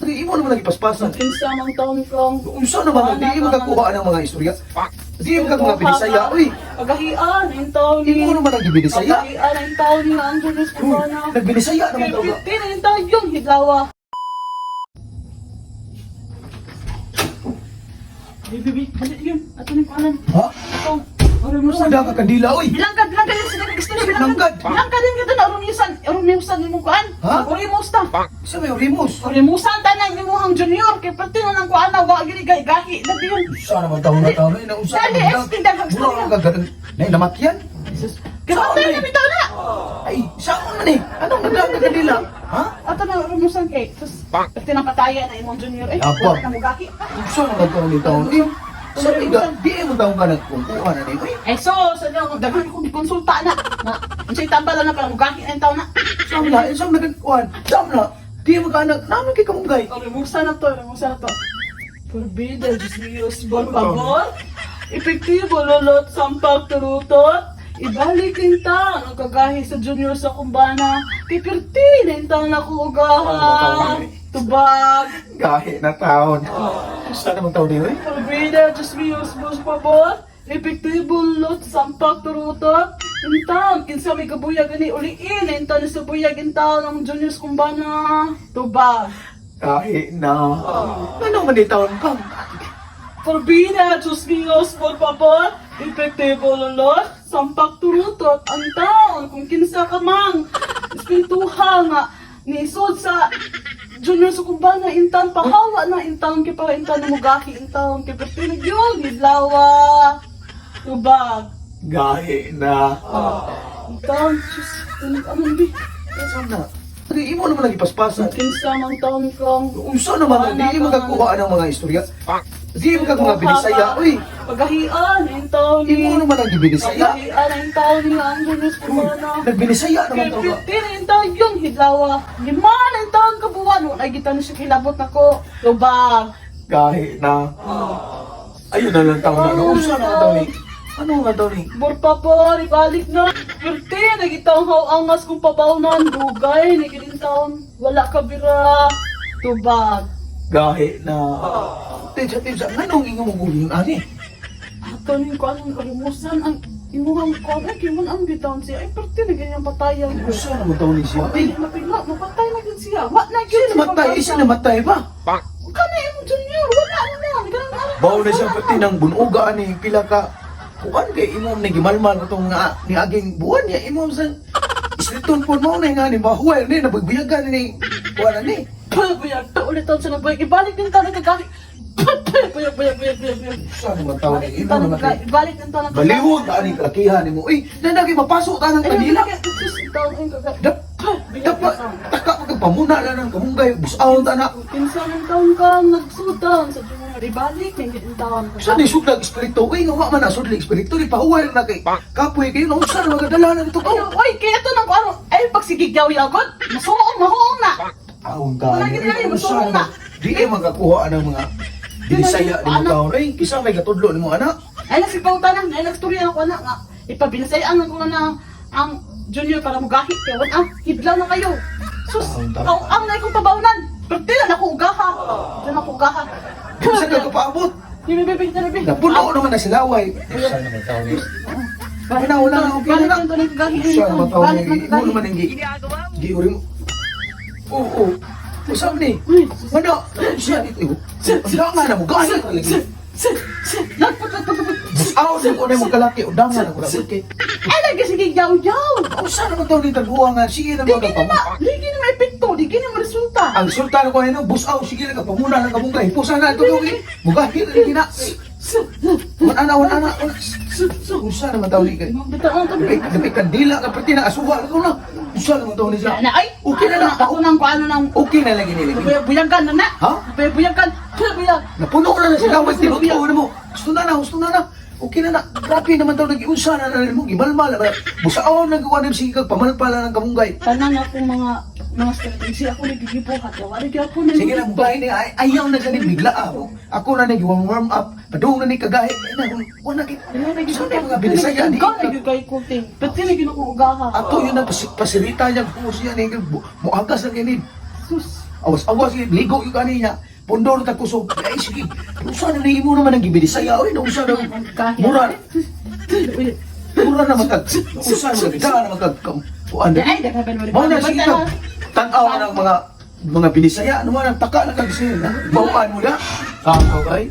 Di imo naman lagi paspasan. Kinsa mang taon kong. Unsa naman di mo kakuha ng mga istorya? Di mo ka mga binisaya, uy. Pagahian ang taon ni. Imo naman ang gibinisaya. Pagahian ang taon ni ang Julius Uy, Pagana. nagbinisaya naman daw. Kay 15 ang taon yung hidlawa. Baby, baby, dali yun. Ato ni kuanan. Ha? Ito. Oro Ano mo sa ka kandila, uy? Bilangkad, bilangkad yung sila gusto niya. Bilangkad? Bilangkad din kita na orumisan. Orumisan imong kuan. Ha? Orimusta. Sa may rimos. Orimusan tanan imuhang junior kay perti na nang kuan na wa gini gay gahi. Dali yun. Unsa naman taon na taon na unsa Dali, naman ST, daghang Mura istorya. ka ganun. Nay namatyan. Jesus. Kamatay Saan na bitaw na. Ay, saan man eh? Anong nagdaang ka kandila? Ha? Ato na orumisan kay. Sus, perti na pataya na imong junior. Eh, Yapag. wala na mo gahi. Unsa naman taon ni taon eh? Sa tiga, di mo taon ka nagkukuha na ni, uy. Eh so, sa daghan ko konsulta na. Na, unsay tambal na para mo gahi ang taon na. Saan na? Saan na nagkuhan? Saan na? Di mo ka anak, naman kay kamunggay. Orimusan na to, orimusan na to. Forbida, Diyos mio, por favor. Epektibo, lolot, sampak, turutot. Ibalik yung taon ang kagahi sa junior sa kumbana. Pipirti na yung taon ako ugahan. Tubag. Gahi na taon. Saan naman taon ni, uy? Forbida, Diyos mio, por favor. Epektibo, lolot, sampak, turutot. Yung taon, kinsa may kabuyag ani uliin. Na yung taon sa buyag yung taon ang junior sa kumbana. Tubag. Gahi na. Ano man ni taon pa? Forbida, Diyos mio, por favor, epektibo lolot, sampak turutot, ang taon, kung kinsa ka mang, espirituha nga, nisod sa junior sa kumbana, intan, pahawa na, intan, kay para intan na mugaki, intan, kay pertinig yun, hidlawa, tubag, Gahi na. intan, Diyos, tunog anong bi, Saan na? Di mo naman lagi paspasan. kinsa mang taon kong, Unsa naman, di mo kakuha ng mga istorya? Di mo ka mga binisaya, uy. Pagahian, intan, Imo naman ang gibinisaya. Pagahian, intan, ang Diyos, Uy, kumbana. nagbinisaya naman Kay taon ka. 15 ang taon yung hidlawa. 5 ang taon ka buwan. Wala kita na siya kilabot nako. Lubang. Gahi na. Ayun na lang taon na. No? Unsa naman taon ni? Ano nga taon ni? Por favor, ibalik na. 15, nagitang angas kong pabawnan. Dugay, nagilin taon. Wala ka bira. Tubag. Gahi na. Tinsa, tinsa, nganong ingo mo gulong ani? Ato ning ko anong kalimusan ang imuhang ko. Ay, kimun ang bitaon siya. Ay, perti na ganyan patayan ko. Unsa naman taon ni siya? Ay, napigla, napatay na gid siya. Wa na Siya gid. namatay, eh, siya namatay ba? Kana imong junior, wala na na. Ganun na. Bawo na siya pati ng bunuga ani pila ka kuan kay imong ni gimalmal atong nga ni aging buwan niya imong sa isliton po mo na nga ni mahuway ni nabugbuyagan ni kuan ni. Buyag, ulit taon sa nabuyag. Ibalik din taon kagahi. Buyag, buyag, buyag, buyag, buyag. Sa naman taon ni imo Taon naman kay Ibalik din taon kagahi. Baliwag ani kalakihan nimo. Uy, nanagi mapasok ta ng kanila. Dapat taka magpamuna na ng kamunggay busawon ta na. Kinsa ng taon ka nagsudan sa junior. Ibalik din taon. Sa ni sudlag espiritu kay nga wa man na sudlag espiritu ni pahuway na kay kapoy kayo na unsa na magadala na dito Ay, ka. oy, kaya ito nang ano, ay pagsigigyaw yagod, masuong, mahuong na. Taon ka. Wala gid ay, masuong na. Di ay makakuha ng mga binisaya ni mo taon. Ay, kisa may katudlo nimo anak. Ay, nagsipaw tanan, ay nagstorya ako na nga. Ipabinasayaan ko na ang junior para mugahi. Kaya wala, ah, hidlaw na kayo. Sus, Taon, taon. ang na ikong pabawnan. Pero di na ako ugaha. Di na ako ugaha. Kinsa ka kapaabot? Bibi, bibi, bibi. Napuno naman na silaway. Usa naman taon ni. Wala, wala na, okay na. Usa naman taon ni. Imo naman ang gi. Giuri mo. Oo, oo. Usa man ni. Wala, siya dito. Udangan na mo gahi ka lagi. Lagpot, lagpot, lagpot. Busaw na ko na mo kalaki. Udangan na ko na. Okay. Ay, lagi sige, yaw, yaw. Usa naman taon ni taghuwa nga sige na Di mga gini kapamuna. ma, di gini ma epekto, di gini ma resulta. Ang sultan ko ano, busaw sige na kapamuna ng kabungkay. Pusa na ito okay. Mugahi na lagi na. Wala na, wala na. Usa naman taon ni kay. Bitaw ang tabi. Dapit kandila ka pati na asuha na ko na. Usa naman taon ni siya. Na, ay, Okay na na. Ako nang kuano nang Okay na lagi nila. Buyagan na na. Ha? Buyagan. Buyag. Napuno na na sila, wait, tinutuo na mo. Gusto na na, gusto na na. Okay na na. Grabe naman daw, nag-iunsa na na mo. Gimalmal na. Busaon na gawa na sige kag pamalpala ng kamunggay. Tanan ako mga strategy ako nagigibuhat. Wala gyapon na. Sige na, mugahin ni ay, ayaw na ganin bigla ako. Ako na nag warm up. Padung na ni kagahi. Ay na, wala na Saan na mga binisaya ni? Ikaw na gyud kay kulting. Pati na gyud ako ugaha. Ato yun ang pasirita niya. Kung siya ni muagas na ganun. Sus. Awas-awas ligo yung kaniya. Pundor ta kusog. Ay sige. Usa na nimo naman ang gibinisaya oy, usa na mura. Mura na matag. Usa na daan na matag kuan. Ay, daghan mo. Mao na sige ka. Tan-aw na ang mga binisaya, ano man ang taka na kag siya. Bawaan mo na. Tama kay.